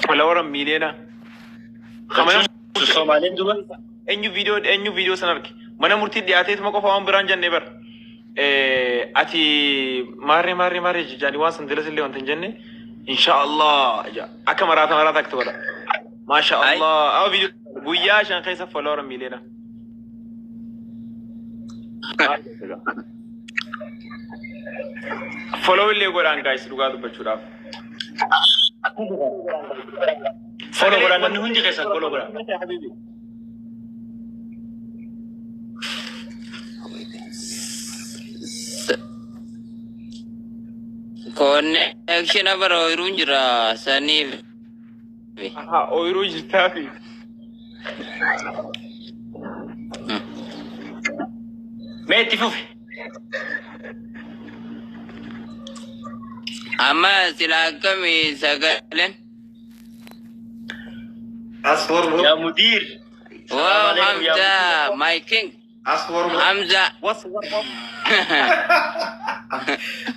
Follower miiliyoona. Kamana Jechuun Somaaleen duba. Eenyu viidiyoo, eenyu viidiyoo san arge? Mana murtii dhiyaateetuma qofa waan biraan jenne bar. Ati maarree maarree maarree jechaanii waan san dilas illee wanta hin jenne, insha Allah akka maraata maraata akka godha. Maasha Allah. Amma viidiyoo guyyaa 5 keessa follower miiliyoona. Follow illee godhaan guys, dhugaa dubbachuudhaaf. Follow godhaa, namni hundi keessan follow godhaa. Habibi. Connection bara ooyiruun jira saniif. Aha, ooyiruu jirtaafi. Mee itti fufi. Amma sila akkamii sagaleen? Aswar. Yaa mudiir. Wow. Salaam alaikum yaa Hamza mudiir. my king. Aswar. Hamza. Was was was.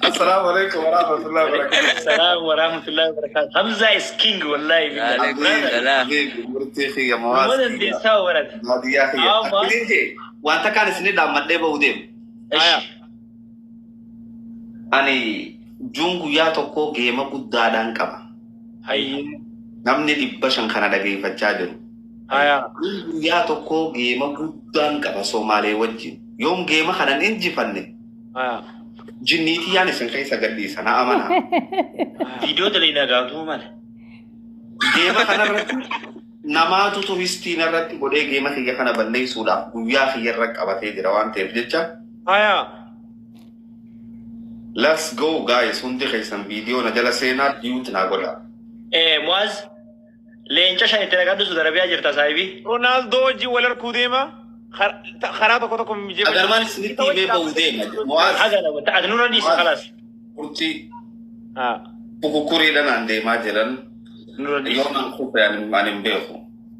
Assalamu alaikum warahmatullahi wabarakatuh. Salaam wa rahmatullahi wa barakatuh. Hamza is king, wallahi billah. Alaikum Brother. salam. Habibi, murtii kiyya, Numa mawaas kiyya. dandeessaa warata. Baadiyyaa kiyya. Amma. Akkiliin jee wanta kaan isinii dhaammadhee ba'uu deemu. Aya. Ishi. Ani juun guyyaa tokko geema guddaadhaan qaba. Hayyee. Namni 500 kana dhageeffachaa jiru. Aya. Juun guyyaa tokko geema guddaan qaba Somaalee wajjin. Yoom geema kanan injifanne Aya. jinniitiyyaan isin keessa gadhiisa, na amanaa. Viidiyoo dalaginaa gaaftuu maali? Geema kanarratti namaatu turistii narratti godhee geema kiyya kana balleessuudhaaf guyyaa kiyya irra qabatee jira waan ta'eef jecha. Aya. Let's go guys, hundi keessan viidiyoo na jala seenaa, duet naa godha. Muaz, leenca shan itti naqadhu, Saudi Arabiyaa jirta saahibii. Ronaldo wajjin wal harkuu deema. Karaa tokko tokko mijeeffachuu. Agarmaan isinitti himee ba'uu deema. Muaz, Haga nama ati nurra dhiisi khalaas. Murtii Ah. kukukuriidhaan aan deemaa jiran Nurra dhiisi. yoo naan kufe ani hin beeku.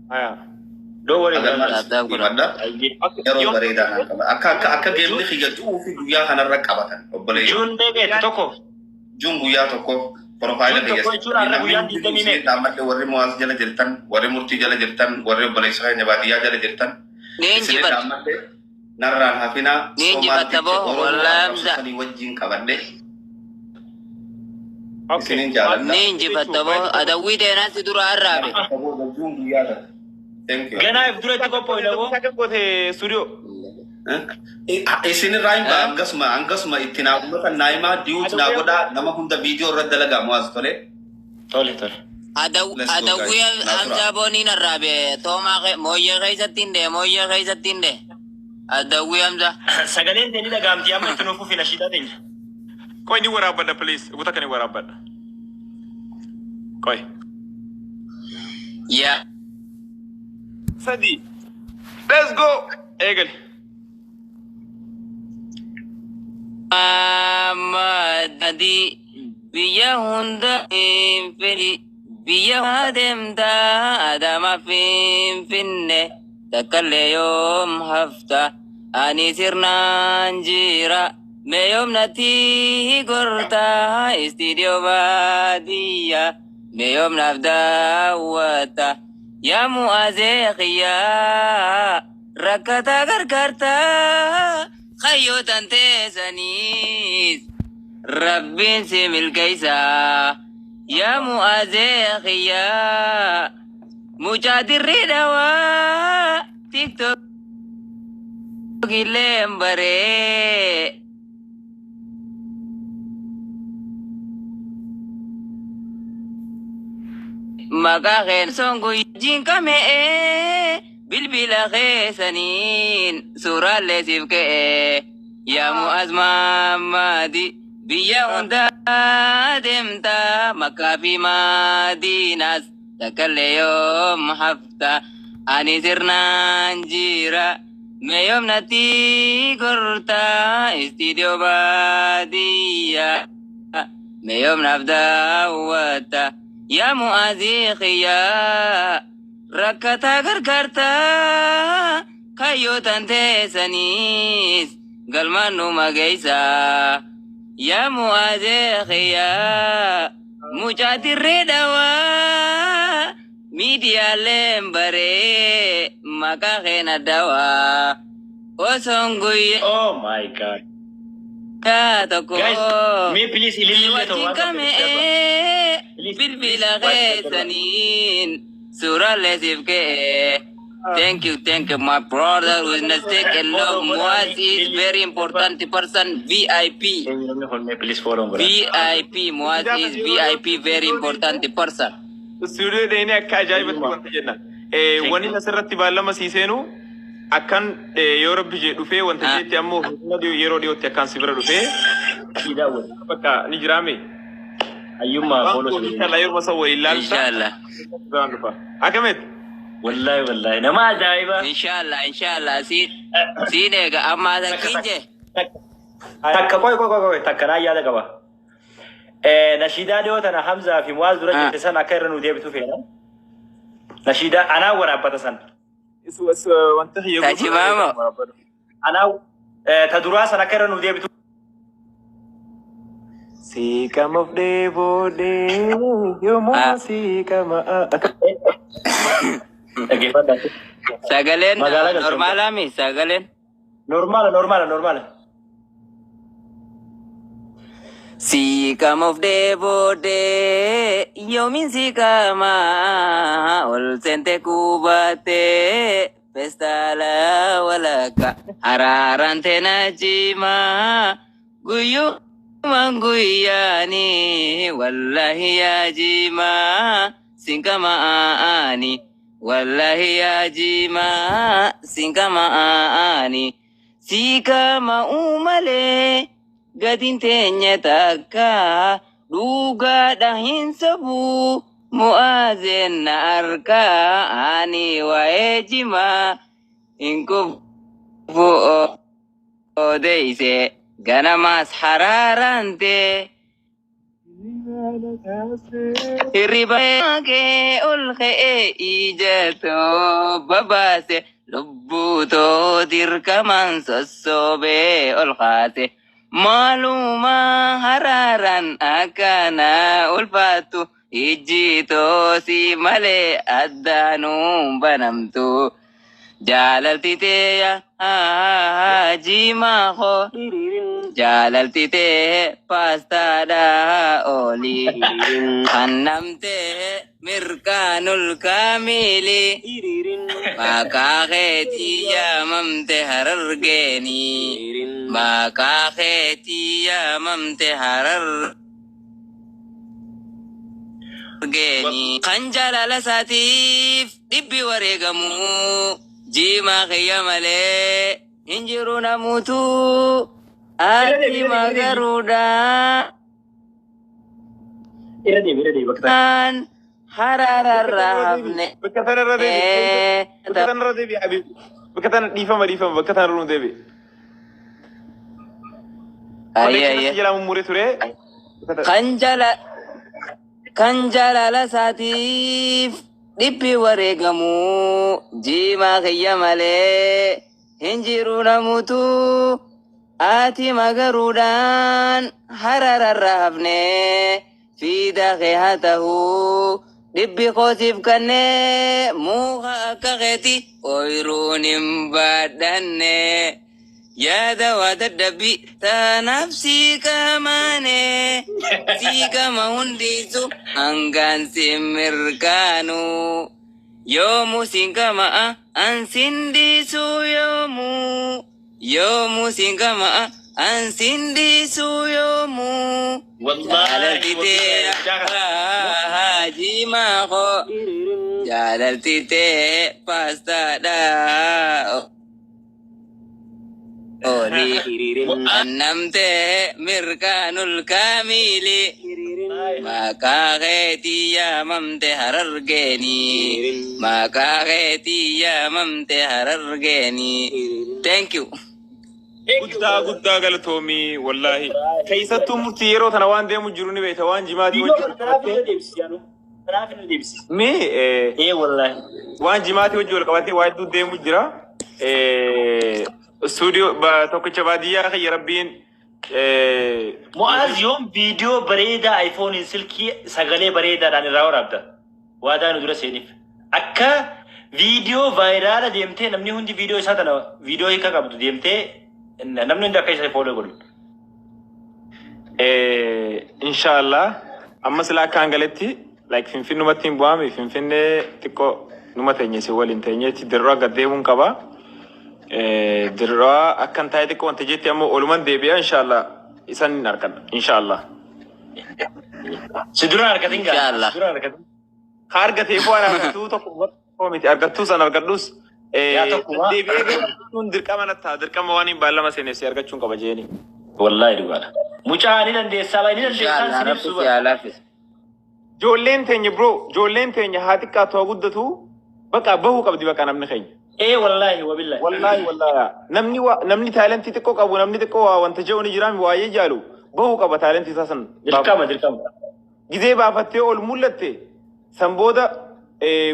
Aya. Don't worry, Agarmaan brother. Tap tap isinitti godha. himadha. Hayyee. Yeroo Yoo bareedaa naan qaba. Akka geemni kiyya du'uu fi guyyaa kanarra qabatan obboleeyyan. Juun meeqa tokko? Juun guyyaa tokko profaayila Juun kiyya tokko jechuun har'a namni guyyaan hundi 20 isinii meeqa? dhaammadhe, warri Muwaas jala jirtan, warri murtii jala jirtan, warri obboleessa keenya baadiyyaa jala jirtan Ni isinii injifatta. dhaammadhe, narraan hafinaa. Ni injifatta Soomaalticha boo Oromoo wallahi arrabsu Hamza. sanii wajjin qabadhe Okay. isinin jaaladha. Ni injifatta boo, adawwii teenaa si dura arraabe. Booda juun guyyaa tokko. Thank you. Ganaa if duratti qophooyna boo. Akka goote studio. Isinirraa hin ba'a, hangasuma itti naa uummata naa himaa, duet naa godhaa, nama hunda viidiyoo irra dalagaa, Muwaas, tole. Tole tole. Let's go guys. Adawwii Naa tura. Hamzaa booniin arraabe toomaa mooyyee keessatti hin dhee, mooyyee keessatti hin dhee. Adawwii Hamza. Sagaleen tee ni dhagaamti, amma itti nuuf fufi nashiidaa teenya. Qoy, ni waraabbadha, please. Guuta kan ni waraabbadha. Qoy. Yaa. Sadi. Let's go. Eegali. Ahmad biyya hunda Finfinne biyya deemta, Adama Finfinne takkallee yoom hafta? Ani sirnaan jira, mee yoom natti gorta istiidiyoo baadiyyaa? Mee yoom naaf daawwata? Yaa Mu'aazee kiyyaa, rakkataa gargaarta, kayyootan teessaniis Rabbiin si milkeessa. Yaa Mu'aazee kiyyaa, mucaa dirrii dhawaa, TikTok illee baree. Maqaa keen songu jinqamee bilbila keessaniin suuraalee siif ka'e. Yaa Mu'aaz Maammaadi, biyya hundaa deemta, Makkaa fi Madiinaas takkallee yoom hafta? Ani sirnaan jira, mee yoom natti gorta istiidiyoo baadiyyaa? Mee yoom naaf daawwatta? Yaa Mu'aazii kiyyaa, rakkataa gargaarta, kayyootan teessaniis galmaan nu mageessa. Yaa Mu'aazee kiyyaa, mucaa dirree dhawaa. Miidiyaaleen baree maqaa keena dawaa. Osoon guyyaa Oh my God. tokko. Guys, me please ilillee ta'u Wajjin waan qabdan. kamee Please, bilbila please, keessaniin suuraalee siif ka'ee. Thank you, thank you, my brother. Witness take a love. Muaz is very important person. VIP. Namni kun mee please follow godha. VIP. Muaz is VIP, very important person. Stuudiyoo dheenee akka ajaa'ibatti wanta jenna. Wanni asirratti baallama sii seenu akkan yoo rabbi jee dhufee wanta jeetti ammoo yeroo dhiyootti akkaan si bira dhufee Sii daawwata. bakka ni jiraame. Hayyummaa follow si. Inshallah yeroo san waliin laalta. Inshallah. Biraan dhufa. Akkamitti? Wallahi wallahi nama ajaa'iba. Inshallah, inshallah. Siin eega amma sakkiin jee. Takka qoy qoy qoy qoy takka naa yaada qaba. Nashiidaa dhiyoo tana Hamzaa fi Muwaaz dura jette san akka irra nu deebitu feena. Nashiidaa anaa waraabbata san. Wanta kiyya Tajimaamo. Anaa ta duraa san akka irra nu deebitu. Siikama of dheebodhee yommuu siikama. Dhaggeeffadhaa. Sagaleen Magaalaa galchee. normaalaa mi sagaleen? Normaala, normaala, normaala. Siikama of dheebodhee yoomiin siikama ol seente kubatee feestaala walakka haraaraan teena jimaa guyyumaan guyyaani wallahi yaa jimaa sinkama aani wallahi yaa jimaa sinkama aani siikama uumalee. Gatiin teenya takka dhugaadha hin sobu mu'aazeen na arkaa ani waa'ee jimaa hin kufu odeeyse ganamaas haraarante hirriba kee ol ka'ee ijatoo babaase lubbutoo dirqamaan sossobee ol kaase. Maaluma haraaran akkana ulfaattu ijji toosi malee addaanuu banamtu. Jaalalti teeya jimaa koo jaalalti tee paastaadha ooli. Kannamtee mirkaanul kaamili. Maqaa keetii yaamamte harargeeni. Maqaa keetii yaamamte harargeeni. Kan jaalala isaatiif dhibbi wareegamu. Jimaa kiyya malee hin jiru namuutu. Ati magaruudhaan Irra deebi, irra deebi bakka takka. Harararraa hafne. Bakka tanarra deebi. Bakka tanarra deebi Habib. Bakka tana dhiifama dhiifama bakka tanarra nu deebi. Ayye ayye. Jalaa mummuree ture. Kan jaalala isaatiif dhibbi wareegamu jimaa kiyya malee hin jiru namuutu. Ati magaruudhaan harararraa hafne fiida kee haa ta'uu dhibbi koosiif kennee muka akka keeti ooyiruun hin baadhanne. Yaada waa dadhabbi tanaaf sii qamaane sii qama hundiisu hangaan si mirkaanu yoomuu siin qama'a an sin dhiisu yoomuu yoomuu siin qama'a an sin dhiisu yoomuu. Wallahi Jaalalti tee jimaa koo jaalalti tee paastaadha. Oli annamtee mirkaanul kaamili maqaa keetii yaamamte harargeeni maqaa keetii yaamamte harargeeni. Thank you. Guddaa guddaa galatoomii wallaahi. Keessattuu murtii yeroo tana waan deemu jiru ni beekta waan jimaatii Viidiyoo wajjin kana kanaaf irra deebisi yaanu. Kanaaf irra deebisi. Mee Ee wallahi. waan jimaatii wajjin wal qabatee waa hedduu deemu jira. Stuudiyoo tokkicha baadiyyaa kiyya rabbiin Mu'aaz yoom viidiyoo bareedaa iPhone silkii sagalee bareedaadhaan irraa waraabda? Waadaa nu dura seeniif. Akka viidiyoo viral deemtee, namni hundi viidiyoo isaa tana, viidiyoo hiika qabdu deemtee, namni hundi akka isa follow godhu. Inshallah, amma silaa akka hangaletti like Finfinnumatti hin bu'aami, Finfinnee xiqqoo numa teenye, si waliin teenyeetti dirroo gad deemuun qaba. Dirroo akkan taa'e xiqqoo wanta jetti ammoo oluman deebi'a, inshallah isan hin argadha, inshallah. Si duraan argatin gaa. Inshallah. Si duraan argatin. Ka argatee bu'aan argattuu tokko miti, argattuu san argadhus. Yaa tokkuma. Deebi'ee garuu argachuun dirqama nattaa, dirqama waan hin baallama seeneef si argachuun qaba jeeni. Wallaahi dhugaadha. Mucaa ni dandeessaa, ni dandeessaa Inshallah sin Rabbi ibsu. si haa laaffisu. Ijoolleen teenya bro, ijoolleen teenya haa xiqqaatu haa guddatu, bakka bahuu qabdi, bakka namni keenya. Ee wallaahi wabillahi. Wallaahi wallaahi, namni waa namni talentii xiqqoo qabu, namni xiqqoo waa wanta jedhu ni jiraami, waa'ee jaalu bahuu qaba, talentii isaa san. Dirqama, dirqama. Gizee baafattee ol mul'atte, san booda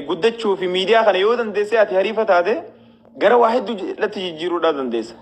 guddachuu fi miidiyaa kana yoo dandeesse, ati hariifa taate, gara waa hedduu irratti jijjiiruudhaa dandeessa.